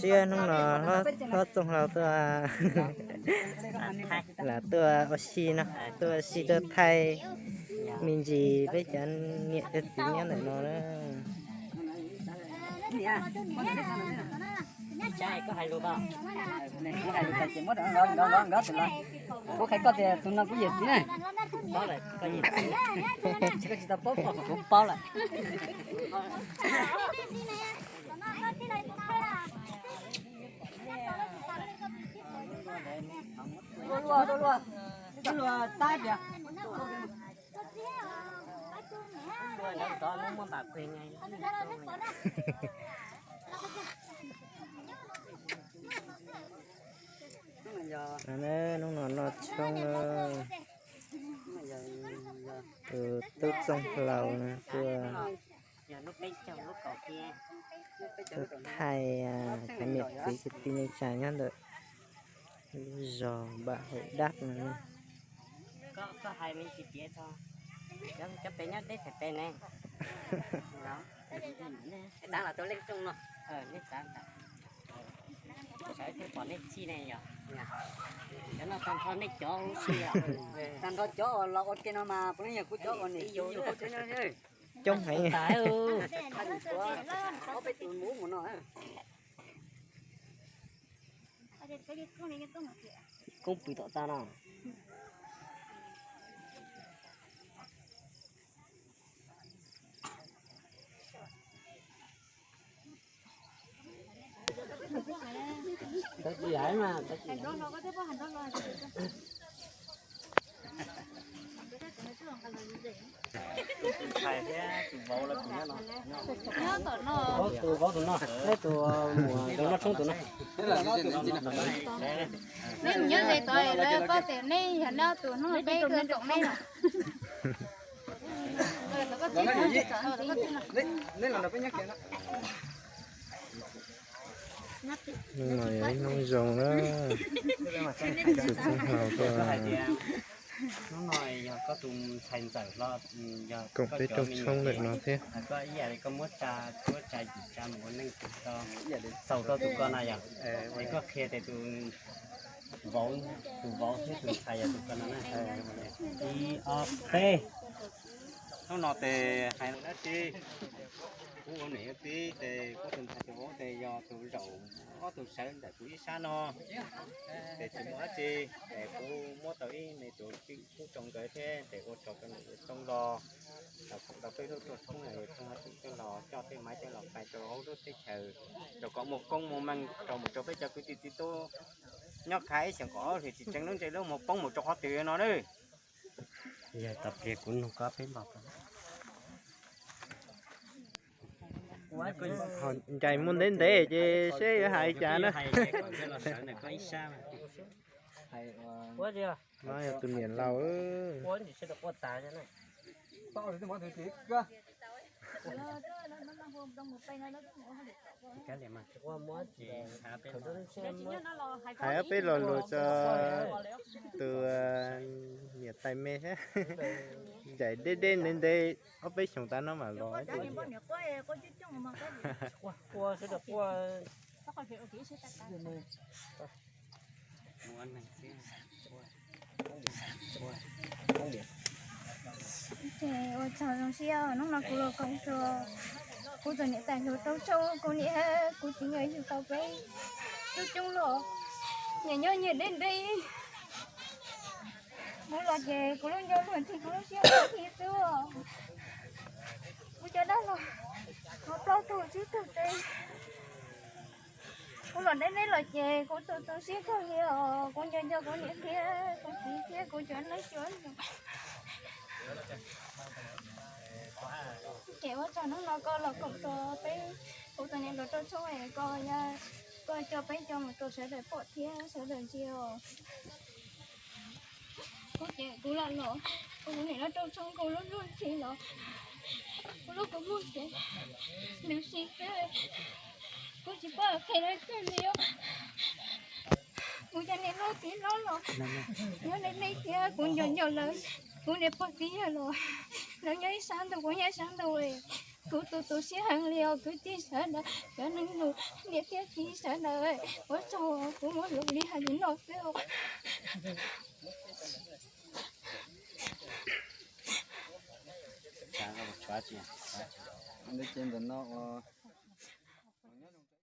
Siab hnub no hlob txooj hlau tuaj, lam tuaj ua si no, tuaj ua si tuaj thaij me ntsis peb cov niam cov txiv nyob ntawm no na. Kuv hais koj tias tus no kuv yawm txiv na. Koj tsis tau paub, kuv paub lawm. Luag, luag, luag, luag tab tias. Hnub no noj tshoob na, tus tub txooj hlau na tuaj thaij cov niam txiv kwv tij neej tsa nyob ntawm lub zos Npam Haum Dab no. Cov pem nyob deb thaim pem ne. Sawv daws pom nej txhij ne yog, cov no tag nrho nej cov huv si, tag nrho cov uas los ua ke no mas puav leej yog kuv cov uas niam txiv yug coob heev. Ob peb tus muv mus no. Koob pw tom txaj no. Tus vauv tus no, tus muam tus noj tshoob tus no. Nej nyob ze tod lawv paub tias nej yog noj tus hnub peb tuaj koom nej no. Hnub no yog ib hnub zoo na, tus txooj hlau tuaj koom peb rooj tshoob ntawm no thiab. Txaus rau tus ko no yog, es koj qhia tias tus vauv, tus vauv thiab tus ntxhais yog tus ko no na. Ib ob peb. Hnub no tes hais dab tsi? Kuv ua niam ua txiv tes kuv tus ntxhais tus vauv tes yog tus zaum ob tug sawv ntawm kuv ib sab no, ces tsis muaj dab tsi, es kuv muab tau ib me tus tswj kub rau nkawd thiab ces ua tsaug rau nws ua txooj los, los koom tau peb lub rooj tshoob, rooj tshoob coj los coj tej maiv coj los pais rau hauv lub teb chaws, rau kom muaj koob muaj meej rau mus rau peb cov kwv tij txiv tub nyob qha ib xyoos kom ob hlis tsis tseev lub ntsej lub muag poob mus rau qhov twg no na. Yog tau pliag kuv nug koj peb los. Ncaim mus ntev ntev ces seb yuav hais cas na. No yog tus niam laus. Hais ob peb lo lus tso tus niam tais me thiab, ncaim deb deb ntev ntev ob peb xyoos tas no mam los. Ces ua tsaug zoo siab hnub no kuv los koom rau kuv tus niam tais hluas Rau Tshoob, kuv niam kuv txiv nkawd yug tau peb coob coob los, nyias nyob nyias deb deb. Kuv los ces kuv lub nco luag ntxhi kuv lub siab luag ntxhi xwb. Kuv cov dab laug ho plaub tug tsib tug tes. Kuv los deb deb los ces kuv tu tu siab kawg li os. Kuv nco nco kuv niam thiab kuv txiv thiab kuv cov neeb cov nus. Ces ua tsaug hnub no koj los koom rau peb, kuv tus niam hluas Rau Tshoob es koj, koj coj peb coj mus rau sawv daws pom thiab sawv daws ntsia os. Kuv ces kuv los los, kuv niam hluas Rau Tshoob kuv lub luag ntxhi los, kuv lub kua muag ces nws si xwb. Kuv tsis paub qhia dab tsi li os. Kuv cov niam hlob txiv hlob los nyob deb deb thiab kuv nco nco lawv. Kuv niam pog txiv yawg los lawv nyob ib sab ntuj kuv nyob ib sab ntuj. Kuv tu tu siab heev li os kwv tij sawv daws, cov neeg laus niam thiab txiv sawv daws, ua tsaug kuv muaj lus li hais li no xwb. Ntawm no ua